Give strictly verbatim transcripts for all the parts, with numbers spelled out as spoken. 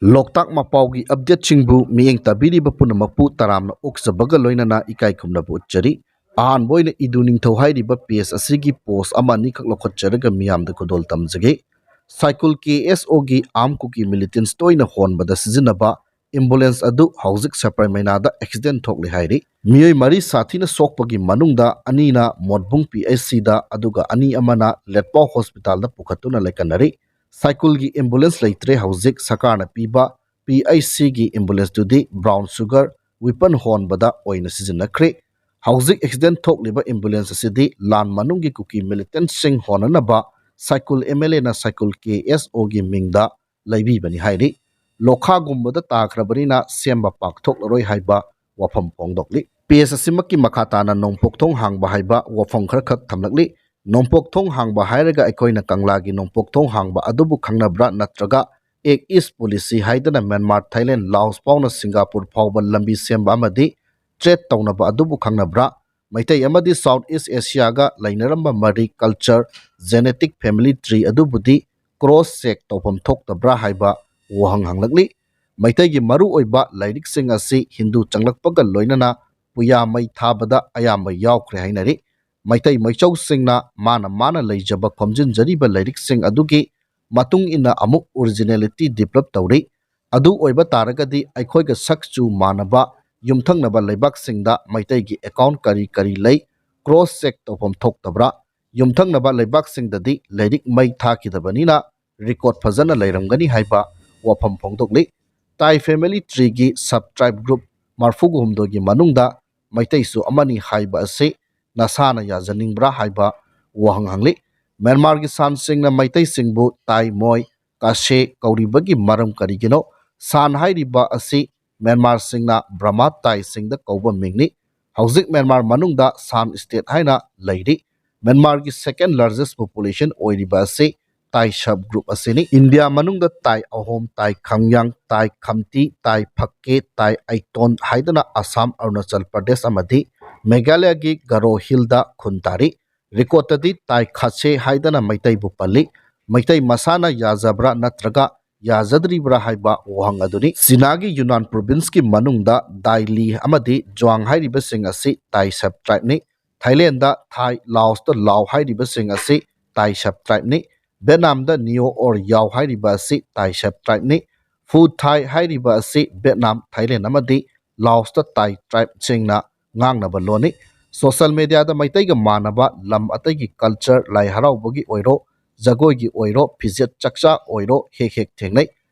ꯂꯣꯛꯇꯥꯛ ꯃꯄꯥꯎꯒꯤ ꯑꯞꯗꯦꯠꯁꯤꯡꯕꯨ ꯃꯤꯠꯌꯦꯡ ꯇꯥꯕꯤꯔꯤꯕ ꯄꯨꯝꯅꯃꯛꯄꯨ ꯇꯔꯥꯝꯅ ꯑꯣꯛꯆꯕꯒ ꯂꯣꯏꯅꯅ ꯏꯀꯥꯏ ꯈꯨꯝꯅꯕ ꯎꯠꯆꯔꯤ꯫ ꯑꯍꯥꯟꯕ ꯑꯣꯏꯅ ꯏꯗꯨ ꯅꯤꯡꯊꯧ ꯍꯥꯏꯔꯤꯕ ꯄꯦꯖ ꯑꯁꯤꯒꯤ ꯄꯣꯁ ꯑꯃ ꯑꯅꯤꯈꯛ ꯂꯧꯈꯠꯆꯔꯒ ꯃꯤꯌꯥꯝꯗ ꯈꯨꯗꯣꯜ ꯇꯝꯖꯒꯦ꯫ ꯁꯥꯏꯀꯨꯜ ꯀꯦ ꯑꯦꯁ ꯑꯣꯒꯤ ꯑꯥꯔꯝ ꯀꯨꯀꯤ ꯃꯤꯂꯤꯇꯦꯟꯁ ꯇꯣꯏꯅ ꯍꯣꯟꯕꯗ ꯁꯤꯖꯤꯟꯅꯕ ꯑꯦꯝꯕꯨꯂꯦꯟꯁ ꯑꯗꯨ ꯍꯧꯖꯤꯛ ꯁꯄꯔꯃꯩꯅꯥꯗ ꯑꯦꯛꯁꯤꯗꯦꯟ ꯊꯣꯛꯂꯦ ꯍꯥꯏꯔꯤ꯫ ꯃꯤꯑꯣꯏ ꯃꯔꯤ ꯁꯥꯊꯤꯅ ꯁꯣꯛꯄꯒꯤ ꯃꯅꯨꯡꯗ ꯑꯅꯤꯅ ꯃꯣꯠꯕꯨꯡ ꯄꯤ ꯑꯩꯆ ꯁꯤꯗ, ꯑꯗꯨꯒ ꯑꯅꯤ ꯑꯃꯅ ꯂꯦꯠꯄꯥꯎ ꯍꯣꯁꯄꯤꯇꯥꯜꯗ ꯄꯨꯈꯠꯇꯨꯅ ꯂꯩꯀꯠꯅꯔꯤ꯫ ꯁꯥꯏꯀꯨꯜꯒꯤ ꯑꯦꯝꯕꯨꯂꯦꯟꯁ ꯂꯩꯇ꯭ꯔꯦ ꯍꯧꯖꯤꯛ꯫ ꯁꯔꯀꯥꯔꯅ ꯄꯤꯕ ꯄꯤ ꯑꯩꯆ ꯁꯤꯒꯤ ꯑꯦꯝꯕꯨꯂꯦꯟꯁꯇꯨꯗꯤ ꯕ꯭ꯔꯥꯎꯟ ꯁꯨꯒꯔ ꯋꯤꯄꯟ ꯍꯣꯟꯕꯗ ꯑꯣꯏꯅ ꯁꯤꯖꯤꯟꯅꯈ꯭ꯔꯦ꯫ ꯍꯧꯖꯤꯛ ꯑꯦꯛꯁꯤꯗꯦꯟ ꯊꯣꯛꯂꯤꯕ ꯑꯦꯝꯕꯨꯂꯦꯟꯁ ꯑꯁꯤꯗꯤ ꯂꯥꯟ ꯃꯅꯨꯡꯒꯤ ꯀꯨꯀꯤ ꯃꯤꯂꯤꯇꯦꯟꯁꯁꯤꯡ ꯍꯣꯟꯅꯅꯕ ꯁꯥꯏꯀꯨꯜ ꯑꯦꯝ ꯑꯦꯜ ꯑꯦꯅ ꯁꯥꯏꯀꯨꯜ ꯀꯦ ꯑꯦꯁ ꯑꯣꯒꯤ ꯃꯤꯡꯗ ꯂꯩꯕꯤꯕꯅꯤ ꯍꯥꯏꯔꯤ꯫ ꯂꯣꯈꯥꯒꯨꯝꯕꯗ ꯇꯥꯈ꯭ꯔꯕꯅꯤꯅ ꯁꯦꯝꯕ ꯄꯥꯛꯊꯣꯛꯂꯔꯣꯏ ꯍꯥꯏꯕ ꯋꯥꯐꯝ ꯐꯣꯡꯗꯣꯛꯂꯤ꯫ ꯄꯦꯖ ꯑꯁꯤꯃꯛꯀꯤ ꯃꯈꯥ ꯇꯥꯅ ꯅꯣꯡꯄꯣꯛ ꯊꯣꯡ ꯍꯥꯡꯕ ꯍꯥꯏꯕ ꯋꯥꯐꯝ ꯈꯔꯈꯛ ꯊꯝꯂꯛꯂꯤ꯫ ꯅꯣꯡꯄꯣꯛ ꯊꯣꯡ ꯍꯥꯡꯕ ꯍꯥꯏꯔꯒ ꯑꯩꯈꯣꯏꯅ ꯀꯪꯂꯥꯒꯤ ꯅꯣꯡꯄꯣꯛ ꯊꯣꯡ ꯍꯥꯡꯕ ꯑꯗꯨꯕꯨ ꯈꯪꯅꯕ꯭ꯔꯥ, ꯅꯠꯇ꯭ꯔꯒ ꯑꯦꯛ ꯏꯁ ꯄꯣꯂꯤꯁꯤ ꯍꯥꯏꯗꯅ ꯃ꯭ꯌꯥꯟꯃꯥꯔ, ꯊꯥꯏꯂꯦꯟ, ꯂꯥꯑꯣꯁ ꯐꯥꯎꯅ ꯁꯤꯡꯒꯥꯄꯨꯔ ꯐꯥꯎꯕ ꯂꯝꯕꯤ ꯁꯦꯝꯕ ꯑꯃꯗꯤ ꯇ꯭ꯔꯦꯗ ꯇꯧꯅꯕ ꯑꯗꯨꯕꯨ ꯈꯪꯅꯕ꯭ꯔꯥ? ꯃꯩꯇꯩ ꯑꯃꯗꯤ ꯁꯥꯎꯠ ꯏꯁ ꯑꯦꯁꯤꯌꯥꯒ ꯂꯩꯅꯔꯝꯕ ꯃꯔꯤ, ꯀꯜꯆꯔ, ꯖꯦꯅꯦꯇꯤꯛ ꯐꯦꯃꯤꯂꯤ ꯇ꯭ꯔꯤ ꯑꯗꯨꯕꯨꯗꯤ ꯀ꯭ꯔꯣꯁ ꯆꯦꯛ ꯇꯧꯐꯝ ꯊꯣꯛꯇꯕ꯭ꯔꯥ ꯍꯥꯏꯕ ꯋꯥꯍꯪ ꯍꯪꯂꯛꯂꯤ꯫ ꯃꯩꯇꯩꯒꯤ ꯃꯔꯨꯑꯣꯏꯕ ꯂꯥꯏꯔꯤꯛꯁꯤꯡ ꯑꯁꯤ ꯍꯤꯟꯗꯨ ꯆꯪꯂꯛꯄꯒ ꯂꯣꯏꯅꯅ ꯄꯨꯌꯥ ꯃꯩ ꯊꯥꯕꯗ ꯑꯌꯥꯝꯕ ꯌꯥꯎꯈ꯭ꯔꯦ ꯍꯥꯏꯅꯔꯤ꯫ ꯃꯩꯇꯩ ꯃꯩꯆꯧꯁꯤꯡꯅ ꯃꯥꯅ ꯃꯥꯅ ꯂꯩꯖꯕ ꯈꯣꯝꯖꯤꯟꯖꯔꯤꯕ ꯂꯥꯏꯔꯤꯛꯁꯤꯡ ꯑꯗꯨꯒꯤ ꯃꯇꯨꯡ ꯏꯟꯅ ꯑꯃꯨꯛ ꯑꯣꯔꯤꯖꯤꯅꯦꯂꯤꯇꯤ ꯗꯤꯕꯂꯞ ꯇꯧꯔꯤ꯫ ꯑꯗꯨ ꯑꯣꯏꯕ ꯇꯥꯔꯒꯗꯤ ꯑꯩꯈꯣꯏꯒ ꯁꯛ ꯆꯨ ꯃꯥꯟꯅꯕ ꯌꯨꯝꯊꯪꯅꯕ ꯂꯩꯕꯥꯛꯁꯤꯡꯗ ꯃꯩꯇꯩꯒꯤ ꯑꯦꯀꯥꯎꯟ ꯀꯔꯤ ꯀꯔꯤ ꯂꯩ, ꯀ꯭ꯔꯣꯁ ꯆꯦꯛ ꯇꯧꯐꯝ ꯊꯣꯛꯇꯕ꯭ꯔꯥ? ꯌꯨꯝꯊꯪꯅꯕ ꯂꯩꯕꯥꯛꯁꯤꯡꯗꯗꯤ ꯂꯥꯏꯔꯤꯛ ꯃꯩ ꯊꯥꯈꯤꯗꯕꯅꯤꯅ ꯔꯦꯀꯣꯔꯗ ꯐꯖꯅ ꯂꯩꯔꯝꯒꯅꯤ ꯍꯥꯏꯕ ꯋꯥꯐꯝ ꯐꯣꯡꯗꯣꯛꯂꯤ꯫ ꯇꯥꯏ ꯐꯦꯃꯤꯂꯤ ꯇ꯭ꯔꯤꯒꯤ ꯁꯕ ꯇ꯭ꯔꯥꯏꯕ ꯒ꯭ꯔꯨꯞ ꯃꯔꯤꯐꯨꯒ ꯍꯨꯝꯗꯣꯏꯒꯤ ꯃꯅꯨꯡꯗ ꯃꯩꯇꯩꯁꯨ ꯑꯃꯅꯤ ꯍꯥꯏꯕ ꯑꯁꯤ ꯅꯁꯥꯅ ꯌꯥꯖꯅꯤꯡꯕ꯭ꯔꯥ ꯍꯥꯏꯕ ꯋꯥꯍꯪ ꯍꯪꯂꯤ꯫ ꯃ꯭ꯌꯥꯟꯃꯥꯔꯒꯤ ꯁꯥꯟꯁꯤꯡꯅ ꯃꯩꯇꯩꯁꯤꯡꯕꯨ ꯇꯥꯏ, ꯃꯣꯏ, ꯀꯥꯁꯦ ꯀꯧꯔꯤꯕꯒꯤ ꯃꯔꯝ ꯀꯔꯤꯒꯤꯅꯣ? ꯁꯥꯟ ꯍꯥꯏꯔꯤꯕ ꯑꯁꯤ ꯃ꯭ꯌꯥꯟꯃꯥꯔꯁꯤꯡꯅ ꯕ꯭ꯔꯍꯃ ꯇꯥꯏꯁꯤꯡꯗ ꯀꯧꯕ ꯃꯤꯡꯅꯤ꯫ ꯍꯧꯖꯤꯛ ꯃ꯭ꯌꯥꯟꯃꯥꯔ ꯃꯅꯨꯡꯗ ꯁꯥꯟ ꯁ꯭ꯇꯦꯠ ꯍꯥꯏꯅ ꯂꯩꯔꯤ꯫ ꯃ꯭ꯌꯥꯟꯃꯥꯔꯒꯤ ꯁꯦꯀꯦꯟ ꯂꯥꯔꯖꯦꯁ ꯄꯣꯄꯨꯂꯦꯁꯟ ꯑꯣꯏꯔꯤꯕ ꯑꯁꯤ ꯇꯥꯏ ꯁꯕ ꯒ꯭ꯔꯨꯞ ꯑꯁꯤꯅꯤ꯫ ꯏꯟꯗꯤꯌꯥ ꯃꯅꯨꯡꯗ ꯇꯥꯏ ꯑꯍꯣꯝ, ꯇꯥꯏ ꯈꯪꯌꯥꯡ, ꯇꯥꯏ ꯈꯝꯇꯤ, ꯇꯥꯏ ꯐꯛꯀꯦ, ꯇꯥꯏ ꯑꯩꯇꯣꯟ ꯍꯥꯏꯗꯅ ꯑꯁꯥꯝ, ꯑꯔꯨꯅꯥꯆꯜ ꯄ꯭ꯔꯗꯦꯁ ꯑꯃꯗꯤ ꯃꯦꯘꯥꯂꯌꯒꯤ ꯒꯥꯔꯣ ꯍꯤꯜꯗ ꯈꯨꯟ ꯇꯥꯔꯤ꯫ ꯔꯦꯀꯣꯔꯗꯇꯗꯤ ꯇꯥꯏ ꯈꯥꯁꯦ ꯍꯥꯏꯗꯅ ꯃꯩꯇꯩꯕꯨ ꯄꯜꯂꯤ꯫ ꯃꯩꯇꯩ ꯃꯁꯥꯅ ꯌꯥꯖꯕ꯭ꯔꯥ ꯅꯠꯇ꯭ꯔꯒ ꯌꯥꯖꯗ꯭ꯔꯤꯕ꯭ꯔꯥ ꯍꯥꯏꯕ ꯋꯥꯍꯪ ꯑꯗꯨꯅꯤ꯫ ꯆꯤꯅꯥꯒꯤ ꯌꯨꯅꯥꯟ provinceꯀꯤ ꯃꯅꯨꯡꯗ ꯗꯥꯏꯂꯤ ꯑꯃꯗꯤ ꯖ꯭ꯋꯥꯡ ꯍꯥꯏꯔꯤꯕꯁꯤꯡ ꯑꯁꯤ ꯇꯥꯏ subtribeꯅꯤ꯫ ꯊꯥꯏꯂꯦꯟꯗ ꯊꯥꯏ, ꯂꯥꯑꯣꯁꯇ ꯂꯥꯎ ꯍꯥꯏꯔꯤꯕꯁꯤꯡ ꯑꯁꯤ ꯇꯥꯏ subtribeꯅꯤ꯫ ꯚꯦꯠꯅꯥꯝꯗ ꯅꯤꯑꯣ ꯑꯣꯔ ꯌꯥꯎ ꯍꯥꯏꯔꯤꯕ ꯑꯁꯤ ꯇꯥꯏ subtribeꯅꯤ꯫ ꯐꯨ ꯊꯥꯏ ꯍꯥꯏꯔꯤꯕ ꯑꯁꯤ ꯚꯦꯠꯅꯥꯝ, ꯊꯥꯏꯂꯦꯟ ꯑꯃꯗꯤ ꯂꯥꯑꯣꯁꯇ ꯇꯥꯏ tribeꯁꯤꯡꯅ ꯉꯥꯡꯅꯕ ꯂꯣꯟꯅꯤ꯫ Social mediaꯗ ꯃꯩꯇꯩꯒ ꯃꯥꯟꯅꯕ ꯂꯝ ꯑꯇꯩꯒꯤ culture, ꯂꯥꯏ ꯍꯔꯥꯎꯕꯒꯤ ꯑꯣꯏꯔꯣ, ꯖꯒꯣꯏꯒꯤ ꯑꯣꯏꯔꯣ, ꯐꯤꯖꯦꯠ ꯆꯛꯆꯥ ꯑꯣꯏꯔꯣ, ꯍꯦꯛ ꯍꯦꯛ ꯊꯦꯡꯅꯩ꯫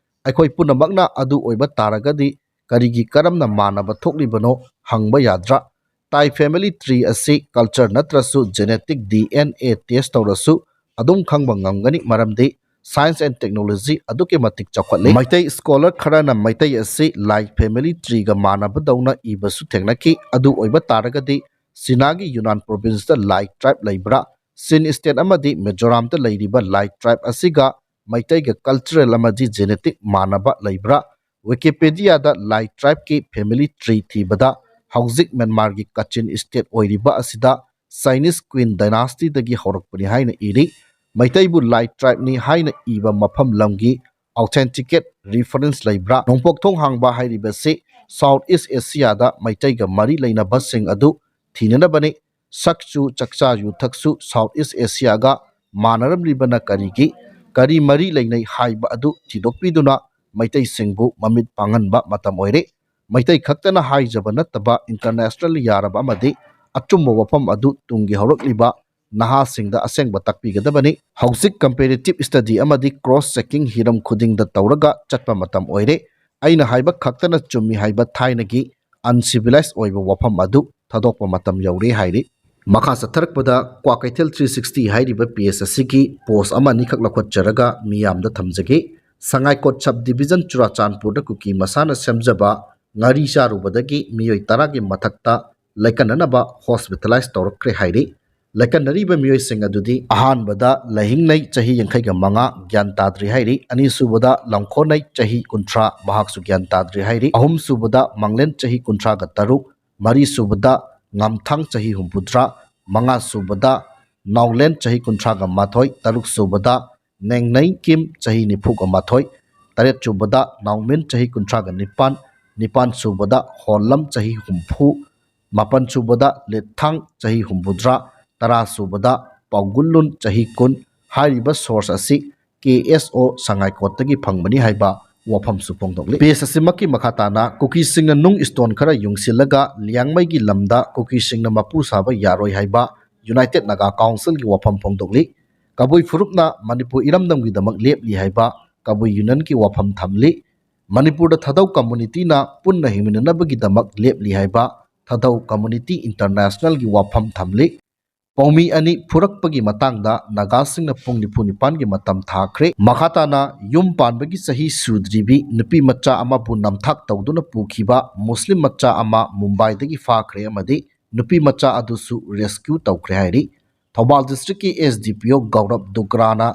ꯑꯩꯈꯣꯏ ꯄꯨꯝꯅꯃꯛꯅ ꯑꯗꯨ ꯑꯣꯏꯕ ꯇꯥꯔꯒꯗꯤ ꯀꯔꯤꯒꯤ ꯀꯔꯝꯅ ꯃꯥꯟꯅꯕ ꯊꯣꯛꯂꯤꯕꯅꯣ ꯍꯪꯕ ꯌꯥꯗ꯭ꯔꯥ? ꯇꯥꯏ family tree ꯑꯁꯤ culture ꯅꯠꯇ꯭ꯔꯁꯨ genetic D N A test ꯇꯧꯔꯁꯨ ꯑꯗꯨꯝ ꯈꯪꯕ ꯉꯝꯒꯅꯤ, ꯃꯔꯝꯗꯤ science and technology ꯑꯗꯨꯛꯀꯤ ꯃꯇꯤꯛ ꯆꯥꯎꯈꯠꯂꯦ꯫ ꯃꯩꯇꯩ scholar ꯈꯔꯅ ꯃꯩꯇꯩ ꯑꯁꯤ ꯂꯥꯏ family treeꯒ ꯃꯥꯟꯅꯕꯗꯧꯅ ꯏꯕꯁꯨ ꯊꯦꯡꯅꯈꯤ꯫ ꯑꯗꯨ ꯑꯣꯏꯕ ꯇꯥꯔꯒꯗꯤ ꯆꯤꯅꯥꯒꯤ ꯌꯨꯅꯥꯟ provinceꯇ ꯂꯥꯏ tribe ꯂꯩꯕ꯭ꯔꯥ? ꯆꯤꯟ state ꯑꯃꯗꯤ ꯃꯤꯖꯣꯔꯥꯝꯗ ꯂꯩꯔꯤꯕ ꯂꯥꯏ tribe ꯑꯁꯤꯒ ꯃꯩꯇꯩꯒ cultural ꯑꯃꯗꯤ genetic ꯃꯥꯟꯅꯕ ꯂꯩꯕ꯭ꯔꯥ? Wikipediaꯗ ꯂꯥꯏ tribeꯀꯤ family tree ꯊꯤꯕꯗ ꯍꯧꯖꯤꯛ ꯃ꯭ꯌꯥꯟꯃꯥꯔꯒꯤ ꯀꯆꯤꯟ state ꯑꯣꯏꯔꯤꯕ ꯑꯁꯤꯗ Chinese Qin dynastyꯗꯒꯤ ꯍꯧꯔꯛꯄꯅꯤ ꯍꯥꯏꯅ ꯏꯔꯤ꯫ ꯃꯩꯇꯩꯕꯨ ꯂꯥꯏ tribeꯅꯤ ꯍꯥꯏꯅ ꯏꯕ ꯃꯐꯝ ꯂꯝꯒꯤ authenticate reference ꯂꯩꯕ꯭ꯔꯥ? ꯅꯣꯡꯄꯣꯛ ꯊꯣꯡ ꯍꯥꯡꯕ ꯍꯥꯏꯔꯤꯕꯁꯤ South East Asiaꯗ ꯃꯩꯇꯩꯒ ꯃꯔꯤ ꯂꯩꯅꯕꯁꯤꯡ ꯑꯗꯨ ꯊꯤꯅꯅꯕꯅꯤ꯫ ꯁꯛꯁꯨ ꯆꯛꯆꯥ ꯌꯨꯊꯛꯁꯨ South East Asiaꯒ ꯃꯥꯟꯅꯔꯝꯂꯤꯕꯅ ꯀꯔꯤꯒꯤ, ꯀꯔꯤ ꯃꯔꯤ ꯂꯩꯅꯩ ꯍꯥꯏꯕ ꯑꯗꯨ ꯊꯤꯗꯣꯛꯄꯤꯗꯨꯅ ꯃꯩꯇꯩꯁꯤꯡꯕꯨ ꯃꯃꯤꯠ ꯄꯥꯡꯍꯟꯕ ꯃꯇꯝ ꯑꯣꯏꯔꯦ꯫ ꯃꯩꯇꯩ ꯈꯛꯇꯅ ꯍꯥꯏꯖꯕ ꯅꯠꯇꯕ international ꯌꯥꯔꯕ ꯑꯃꯗꯤ ꯑꯆꯨꯝꯕ ꯋꯥꯐꯝ ꯑꯗꯨ ꯇꯨꯡꯒꯤ ꯍꯧꯔꯛꯂꯤꯕ ꯅꯍꯥꯁꯤꯡꯗ ꯑꯁꯦꯡꯕ ꯇꯥꯛꯄꯤꯒꯗꯕꯅꯤ꯫ ꯍꯧꯖꯤꯛ comparative study ꯑꯃꯗꯤ cross checking ꯍꯤꯔꯝ ꯈꯨꯗꯤꯡꯗ ꯇꯧꯔꯒ ꯆꯠꯄ ꯃꯇꯝ ꯑꯣꯏꯔꯦ꯫ ꯑꯩꯅ ꯍꯥꯏꯕ ꯈꯛꯇꯅ ꯆꯨꯝꯃꯤ ꯍꯥꯏꯕ ꯊꯥꯏꯅꯒꯤ uncivilized ꯑꯣꯏꯕ ꯋꯥꯐꯝ ꯑꯗꯨ ꯊꯥꯗꯣꯛꯄ ꯃꯇꯝ ꯌꯧꯔꯦ ꯍꯥꯏꯔꯤ꯫ ꯃꯈꯥ ꯆꯠꯊꯔꯛꯄꯗ ꯀ꯭ꯋꯥꯀꯩꯊꯦꯜ three sixty ꯍꯥꯏꯔꯤꯕ page ꯑꯁꯤꯒꯤ post ꯑꯃ ꯑꯅꯤꯈꯛ ꯂꯧꯈꯠꯆꯔꯒ ꯃꯤꯌꯥꯝꯗ ꯊꯝꯖꯒꯦ꯫ ꯁꯉꯥꯏꯀꯣꯠ sub division ꯆꯨꯔꯥꯆꯥꯟꯄꯨꯔꯗ ꯀꯨꯀꯤ ꯃꯁꯥꯅ ꯁꯦꯝꯖꯕ ꯉꯥꯔꯤ ꯆꯥꯔꯨꯕꯗꯒꯤ ꯃꯤꯑꯣꯏ ꯇꯔꯥꯒꯤ ꯃꯊꯛꯇ ꯂꯥꯏꯀꯠꯅꯅꯕ hospitalize ꯇꯧꯔꯛꯈ꯭ꯔꯦ ꯍꯥꯏꯔꯤ꯫ ꯂꯥꯏꯀꯠꯅꯔꯤꯕ ꯃꯤꯑꯣꯏꯁꯤꯡ ꯑꯗꯨꯗꯤ ꯑꯍꯥꯟꯕꯗ ꯂꯥꯏꯍꯤꯡꯅꯩ, ꯆꯍꯤ ꯌꯥꯡꯈꯩꯒ ꯃꯉꯥ, ꯒ꯭ꯌꯥꯟ ꯇꯥꯗ꯭ꯔꯤ ꯍꯥꯏꯔꯤ꯫ ꯑꯅꯤꯁꯨꯕꯗ ꯂꯝꯈꯣꯟꯅꯩ, ꯆꯍꯤ ꯀꯨꯟꯊ꯭ꯔꯥ, ꯃꯍꯥꯛꯁꯨ ꯒ꯭ꯌꯥꯟ ꯇꯥꯗ꯭ꯔꯤ ꯍꯥꯏꯔꯤ꯫ ꯑꯍꯨꯝꯁꯨꯕꯗ ꯃꯥꯡꯂꯦꯟ, ꯆꯍꯤ ꯀꯨꯟꯊ꯭ꯔꯥꯒ ꯇꯔꯨꯛ, ꯃꯔꯤꯁꯨꯕꯗ ꯉꯝꯊꯥꯡ, ꯆꯍꯤ ꯍꯨꯝꯐꯨꯇꯔꯥ, ꯃꯉꯥꯁꯨꯕꯗ ꯅꯥꯎꯂꯦꯟ, ꯆꯍꯤ ꯀꯨꯟꯊ꯭ꯔꯥꯒ ꯃꯥꯊꯣꯏ, ꯇꯔꯨꯛꯁꯨꯕꯗ ꯅꯦꯡꯅꯩ ꯀꯤꯝ, ꯆꯍꯤ ꯅꯤꯐꯨꯒ ꯃꯥꯊꯣꯏ, ꯇꯔꯦꯠ ꯁꯨꯕꯗ ꯅꯥꯎꯃꯤꯟ, ꯆꯍꯤ ꯀꯨꯟꯊ꯭ꯔꯥꯒ ꯅꯤꯄꯥꯟ, ꯅꯤꯄꯥꯟ ꯁꯨꯕꯗ ꯍꯣꯟꯂꯝ, ꯆꯍꯤ ꯍꯨꯝꯐꯨ, ꯃꯥꯄꯟ ꯁꯨꯕꯗ ꯂꯤꯠꯊꯥꯡ, ꯆꯍꯤ ꯍꯨꯝꯐꯨꯇꯔꯥ, ꯇꯔꯥ ꯁꯨꯕꯗ ꯄꯥꯎꯒꯨꯜꯂꯨꯟ, ꯆꯍꯤ ꯀꯨꯟ꯫ ꯍꯥꯏꯔꯤꯕ source ꯑꯁꯤ K S O ꯁꯉꯥꯏꯀꯣꯠꯇꯒꯤ ꯐꯪꯕꯅꯤ ꯍꯥꯏꯕ ꯋꯥꯐꯝꯁꯨ ꯐꯣꯡꯗꯣꯛꯂꯤ꯫ Page ꯑꯁꯤꯃꯛꯀꯤ ꯃꯈꯥ ꯇꯥꯅ ꯀꯨꯀꯤꯁꯤꯡꯅ ꯅꯨꯡ stone ꯈꯔ ꯌꯨꯡꯁꯤꯜꯂꯒ ꯂꯤꯌꯥꯡꯃꯩꯒꯤ ꯂꯝꯗ ꯀꯨꯀꯤꯁꯤꯡꯅ ꯃꯄꯨ ꯁꯥꯕ ꯌꯥꯔꯣꯏ ꯍꯥꯏꯕ United Naga Councilꯒꯤ ꯋꯥꯐꯝ ꯐꯣꯡꯗꯣꯛꯂꯤ꯫ ꯀꯕꯨꯏ ꯐꯨꯔꯨꯞꯅ ꯃꯅꯤꯄꯨꯔ ꯏꯔꯝꯗꯝꯒꯤꯗꯃꯛ ꯂꯦꯞꯂꯤ ꯍꯥꯏꯕ ꯀꯕꯨꯏ Unionꯒꯤ ꯋꯥꯐꯝ ꯊꯝꯂꯤ꯫ ꯃꯅꯤꯄꯨꯔꯗ ꯊꯥꯗꯧ communityꯅ ꯄꯨꯟꯅ ꯍꯤꯡꯃꯤꯟꯅꯅꯕꯒꯤꯗꯃꯛ ꯂꯦꯞꯂꯤ ꯍꯥꯏꯕ ꯊꯥꯗꯧ Community Internationalꯒꯤ ꯋꯥꯐꯝ ꯊꯝꯂꯤ꯫ ꯄꯥꯎꯃꯤ ꯑꯅꯤ ꯐꯨꯔꯛꯄꯒꯤ ꯃꯇꯥꯡꯗ ꯅꯥꯒꯥꯁꯤꯡꯅ ꯄꯨꯡ ꯅꯤꯐꯨ ꯅꯤꯄꯥꯟꯒꯤ ꯃꯇꯝ ꯊꯥꯈ꯭ꯔꯦ꯫ ꯃꯈꯥ ꯇꯥꯅ ꯌꯨꯝ ꯄꯥꯟꯕꯒꯤ ꯆꯍꯤ ꯁꯨꯗ꯭ꯔꯤꯕꯤ ꯅꯨꯄꯤ ꯃꯆꯥ ꯑꯃꯕꯨ ꯅꯝꯊꯥꯛ ꯇꯧꯗꯨꯅ ꯄꯨꯈꯤꯕ ꯃꯨꯁꯂꯤꯝ ꯃꯆꯥ ꯑꯃ ꯃꯨꯝꯕꯥꯏꯗꯒꯤ ꯐꯥꯈ꯭ꯔꯦ ꯑꯃꯗꯤ ꯅꯨꯄꯤ ꯃꯆꯥ ꯑꯗꯨꯁꯨ rescue ꯇꯧꯈ꯭ꯔꯦ ꯍꯥꯏꯔꯤ꯫ Thoubal districtꯀꯤ S D P O ꯒꯧꯔꯕ ꯗꯨꯒ꯭ꯔꯥꯅ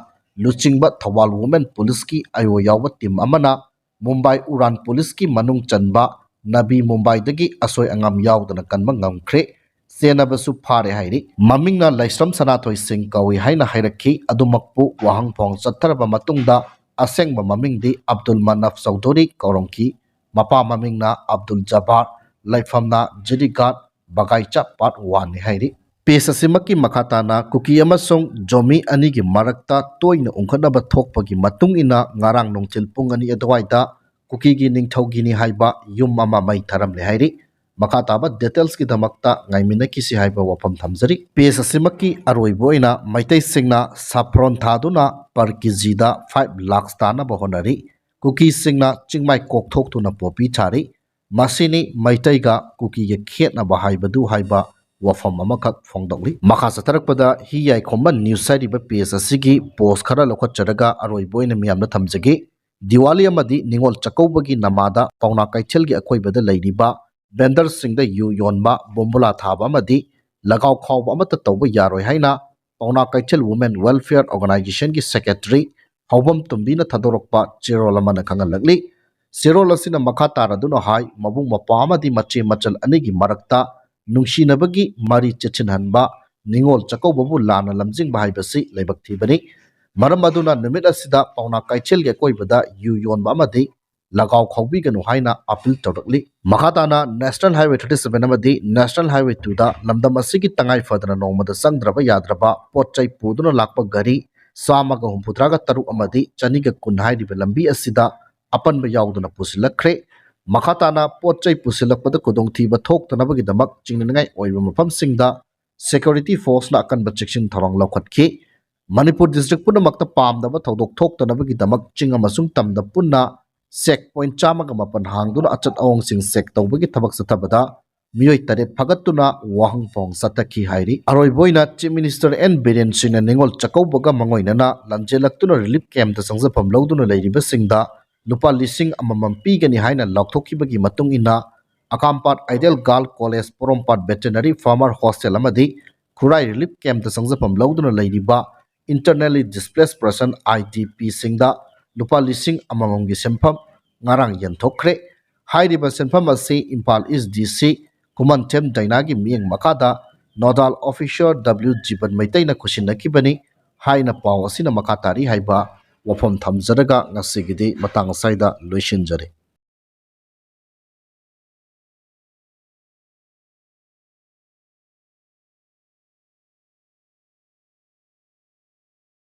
ꯂꯨꯆꯤꯡꯕ ꯊꯧꯕꯥꯜ Women Policeꯀꯤ ꯑꯥꯏ ꯑꯣ ꯌꯥꯎꯕ team ꯑꯃꯅ ꯃꯨꯝꯕꯥꯏ ꯎꯔꯥꯟ policeꯀꯤ ꯃꯅꯨꯡ ꯆꯟꯕ ꯅꯕꯤ ꯃꯨꯝꯕꯥꯏꯗꯒꯤ ꯑꯁꯣꯏ ꯑꯉꯥꯝ ꯌꯥꯎꯗꯅ ꯀꯟꯕ ꯉꯝꯈ꯭ꯔꯦ꯫ ꯆꯦꯟꯅꯕꯁꯨ ꯐꯥꯔꯦ ꯍꯥꯏꯔꯤ꯫ ꯃꯃꯤꯡꯅ ꯂꯥꯏꯁ꯭ꯔꯝ ꯁꯅꯥꯊꯣꯏ ꯁꯤꯡ ꯀꯧꯏ ꯍꯥꯏꯅ ꯍꯥꯏꯔꯛꯈꯤ꯫ ꯑꯗꯨꯃꯛꯄꯨ ꯋꯥꯍꯪ ꯐꯣꯡ ꯆꯠꯊꯔꯕ ꯃꯇꯨꯡꯗ ꯑꯁꯦꯡꯕ ꯃꯃꯤꯡꯗꯤ ꯑꯕꯗꯨꯜ ꯃꯅꯥꯐ ꯆꯧꯙꯨꯔꯤ ꯀꯧꯔꯝꯈꯤ꯫ ꯃꯄꯥ ꯃꯃꯤꯡꯅ ꯑꯕꯗꯨꯜ ꯖꯕꯥꯔ, ꯂꯩꯐꯝꯅ ꯖꯤꯔꯤꯒꯥꯠ, ꯕꯒꯥꯏꯆꯥ part oneꯅꯤ ꯍꯥꯏꯔꯤ꯫ Page ꯑꯁꯤꯃꯛꯀꯤ ꯃꯈꯥ ꯇꯥꯅ ꯀꯨꯀꯤ ꯑꯃꯁꯨꯡ ꯖꯣꯃꯤ ꯑꯅꯤꯒꯤ ꯃꯔꯛꯇ ꯇꯣꯏꯅ ꯎꯪꯈꯠꯅꯕ ꯊꯣꯛꯄꯒꯤ ꯃꯇꯨꯡ ꯏꯟꯅ ꯉꯔꯥꯡ ꯅꯨꯡꯊꯤꯜ ꯄꯨꯡ ꯑꯅꯤ ꯑꯗꯨꯋꯥꯏꯗ ꯀꯨꯀꯤꯒꯤ ꯅꯤꯡꯊꯧꯒꯤꯅꯤ ꯍꯥꯏꯕ ꯌꯨꯝ ꯑꯃ ꯃꯩ ꯊꯥꯔꯝꯂꯦ ꯍꯥꯏꯔꯤ꯫ ꯃꯈꯥ ꯇꯥꯕ detailsꯀꯤꯗꯃꯛꯇ ꯉꯥꯏꯃꯤꯟꯅꯈꯤꯁꯤ ꯍꯥꯏꯕ ꯋꯥꯐꯝ ꯊꯝꯖꯔꯤ꯫ Page ꯑꯁꯤꯃꯛꯀꯤ ꯑꯔꯣꯏꯕ ꯑꯣꯏꯅ ꯃꯩꯇꯩꯁꯤꯡꯅ saffron ꯊꯥꯗꯨꯅ per KGꯗ five lakhs ꯇꯥꯅꯕ ꯍꯣꯠꯅꯔꯤ꯫ ꯀꯨꯀꯤꯁꯤꯡꯅ ꯆꯤꯡꯃꯥꯏ ꯀꯣꯛꯊꯣꯛꯇꯨꯅ ꯄꯣꯄꯤ ꯊꯥꯔꯤ꯫ ꯃꯁꯤꯅꯤ ꯃꯩꯇꯩꯒ ꯀꯨꯀꯤꯒ ꯈꯦꯠꯅꯕ ꯍꯥꯏꯕꯗꯨ ꯍꯥꯏꯕ ꯋꯥꯐꯝ ꯑꯃꯈꯛ ꯐꯣꯡꯗꯣꯛꯂꯤ꯫ ꯃꯈꯥ ꯆꯠꯊꯔꯛꯄꯗ ꯍꯤ ꯌꯥꯏꯈꯣꯝꯕ news ꯍꯥꯏꯔꯤꯕ page ꯑꯁꯤꯒꯤ post ꯈꯔ ꯂꯧꯈꯠꯆꯔꯒ ꯑꯔꯣꯏꯕ ꯑꯣꯏꯅ ꯃꯤꯌꯥꯝꯗ ꯊꯝꯖꯒꯦ꯫ ꯗꯤꯋꯥꯂꯤ ꯑꯃꯗꯤ ꯅꯤꯉꯣꯜ ꯆꯥꯛꯀꯧꯕꯒꯤ ꯅꯃꯥꯗ ꯄꯥꯎꯅꯥ ꯀꯩꯊꯦꯜꯒꯤ ꯑꯀꯣꯏꯕꯗ ꯂꯩꯔꯤꯕ vendorꯁꯤꯡꯗ ꯌꯨ ꯌꯣꯟꯕ, ꯕꯣꯝꯕꯨꯂꯥ ꯊꯥꯕ ꯑꯃꯗꯤ ꯂꯒꯥꯎ ꯈꯥꯎꯕ ꯑꯃꯠꯇ ꯇꯧꯕ ꯌꯥꯔꯣꯏ ꯍꯥꯏꯅ ꯄꯥꯎꯅꯥ ꯀꯩꯊꯦꯜ Women Welfare Organisationꯒꯤ secretary ꯍꯧꯕꯝ ꯇꯣꯝꯕꯤꯅ ꯊꯥꯗꯣꯔꯛꯄ ꯆꯦꯔꯣꯜ ꯑꯃꯅ ꯈꯪꯍꯜꯂꯛꯂꯤ꯫ ꯆꯦꯔꯣꯜ ꯑꯁꯤꯅ ꯃꯈꯥ ꯇꯥꯔꯗꯨꯅ ꯍꯥꯏ, ꯃꯕꯨꯡ ꯃꯧꯄ꯭ꯋꯥ ꯑꯃꯗꯤ ꯃꯆꯦ ꯃꯆꯜ ꯑꯅꯤꯒꯤ ꯃꯔꯛꯇ ꯅꯨꯡꯁꯤꯅꯕꯒꯤ ꯃꯔꯤ ꯆꯦꯠꯁꯤꯟꯍꯟꯕ, ꯅꯤꯉꯣꯜ ꯆꯥꯛꯀꯧꯕꯕꯨ ꯂꯥꯟꯅ ꯂꯝꯖꯤꯡꯕ ꯍꯥꯏꯕꯁꯤ ꯂꯥꯏꯕꯛ ꯊꯤꯕꯅꯤ꯫ ꯃꯔꯝ ꯑꯗꯨꯅ ꯅꯨꯃꯤꯠ ꯑꯁꯤꯗ ꯄꯥꯎꯅꯥ ꯀꯩꯊꯦꯜꯒꯤ ꯑꯀꯣꯏꯕꯗ ꯌꯨ ꯌꯣꯟꯕ ꯑꯃꯗꯤ ꯂꯒꯥꯎ ꯈꯥꯎꯕꯤꯒꯅꯨ ꯍꯥꯏꯅ ꯑꯄꯤꯜ ꯇꯧꯔꯛꯂꯤ꯫ ꯃꯈꯥ ꯇꯥꯅ National Highway thirty seven ꯑꯃꯗꯤ National Highway two ꯗ ꯂꯝꯗꯝ ꯑꯁꯤꯒꯤ ꯇꯉꯥꯏ ꯐꯗꯅ ꯅꯣꯡꯃꯗ ꯆꯪꯗ꯭ꯔꯕ ꯌꯥꯗ꯭ꯔꯕ ꯄꯣꯠ ꯆꯩ ꯄꯨꯗꯨꯅ ꯂꯥꯛꯄ ꯒꯥꯔꯤ ꯆꯥꯝꯃꯒ ꯍꯨꯝꯐꯨꯇꯔꯥꯒ ꯇꯔꯨꯛ ꯑꯃꯗꯤ ꯆꯅꯤꯒ ꯀꯨꯟ ꯍꯥꯏꯔꯤꯕ ꯂꯝꯕꯤ ꯑꯁꯤꯗ ꯑꯄꯟꯕ ꯌꯥꯎꯗꯅ ꯄꯨꯁꯤꯜꯂꯛꯈ꯭ꯔꯦ꯫ ꯃꯈꯥ ꯇꯥꯅ ꯄꯣꯠ ꯆꯩ ꯄꯨꯁꯤꯜꯂꯛꯄꯗ ꯈꯨꯗꯣꯡꯊꯤꯕ ꯊꯣꯛꯇꯅꯕꯒꯤꯗꯃꯛ ꯆꯤꯡꯅꯅꯤꯡꯉꯥꯏ ꯑꯣꯏꯕ ꯃꯐꯝꯁꯤꯡꯗ security force ꯅ ꯑꯀꯟꯕ ꯆꯦꯛꯁꯤꯟ ꯊꯧꯔꯥꯡ ꯂꯧꯈꯠꯈꯤ꯫ ꯃꯅꯤꯄꯨꯔ district ꯄꯨꯝꯅꯃꯛꯇ ꯄꯥꯝꯗꯕ ꯊꯧꯗꯣꯛ ꯊꯣꯛꯇꯅꯕꯒꯤꯗꯃꯛ ꯆꯤꯡ ꯑꯃꯁꯨꯡ ꯇꯝꯗ ꯄꯨꯟꯅ check point ꯆꯥꯝꯃꯒ ꯃꯥꯄꯟ ꯍꯥꯡꯗꯨꯅ ꯑꯆꯠ ꯑꯑꯣꯡꯁꯤꯡ check ꯇꯧꯕꯒꯤ ꯊꯕꯛ ꯆꯠꯊꯕꯗ ꯃꯤꯑꯣꯏ ꯇꯔꯦꯠ ꯐꯥꯒꯠꯇꯨꯅ ꯋꯥꯍꯪ ꯄꯥꯎꯍꯪ ꯆꯠꯊꯈꯤ ꯍꯥꯏꯔꯤ꯫ ꯑꯔꯣꯏꯕ ꯑꯣꯏꯅ Chief Minister N ꯕꯤꯔꯦꯟ ꯁꯤꯡꯅ ꯅꯤꯉꯣꯜ ꯆꯥꯛꯀꯧꯕꯒ ꯃꯥꯡꯑꯣꯏꯅꯅ ꯂꯝꯖꯦꯜꯂꯛꯇꯨꯅ relief camp ꯇ ꯆꯪꯖꯐꯝ ꯂꯧꯗꯨꯅ ꯂꯩꯔꯤꯕꯁꯤꯡꯗ ꯂꯨꯄꯥ ꯂꯤꯁꯤꯡ ꯑꯃꯃꯝ ꯄꯤꯒꯅꯤ ꯍꯥꯏꯅ ꯂꯥꯎꯊꯣꯛꯈꯤꯕꯒꯤ ꯃꯇꯨꯡ ꯏꯟꯅ, ꯑꯀꯥꯝꯄꯥꯠ Ideal Girl College, ꯄꯣꯔꯣꯝꯄꯥꯠ Veterinary Farmer Hostel ꯑꯃꯗꯤ ꯈꯨꯔꯥꯏ relief camp ꯇ ꯆꯪꯖꯐꯝ ꯂꯧꯗꯨꯅ ꯂꯩꯔꯤꯕ internally displaced person, I D P ꯁꯤꯡꯗ ꯂꯨꯄꯥ ꯂꯤꯁꯤꯡ ꯑꯃꯃꯝꯒꯤ ꯁꯦꯟꯐꯝ ꯉꯔꯥꯡ ꯌꯦꯟꯊꯣꯛꯈ꯭ꯔꯦ꯫ ꯍꯥꯏꯔꯤꯕ ꯁꯦꯟꯐꯝ ꯑꯁꯤ ꯏꯝꯐꯥꯜ East D C ꯈꯨꯃꯟꯊꯦꯝ ꯗꯥꯏꯅꯥꯒꯤ ꯃꯤꯠꯌꯦꯡ ꯃꯈꯥꯗ nodal officer W ꯖꯤꯕꯟ ꯃꯩꯇꯩꯅ ꯈꯨꯠꯁꯤꯟꯅꯈꯤꯕꯅꯤ ꯍꯥꯏꯅ ꯄꯥꯎ ꯑꯁꯤꯅ ꯃꯈꯥ ꯇꯥꯔꯤ ꯍꯥꯏꯕ ꯋꯥꯐꯝ ꯊꯝꯖꯔꯒ ꯉꯁꯤꯒꯤꯗꯤ ꯃꯇꯥꯡ ꯑꯁ꯭ꯋꯥꯏꯗ ꯂꯣꯏꯁꯤꯟꯖꯔꯦ꯫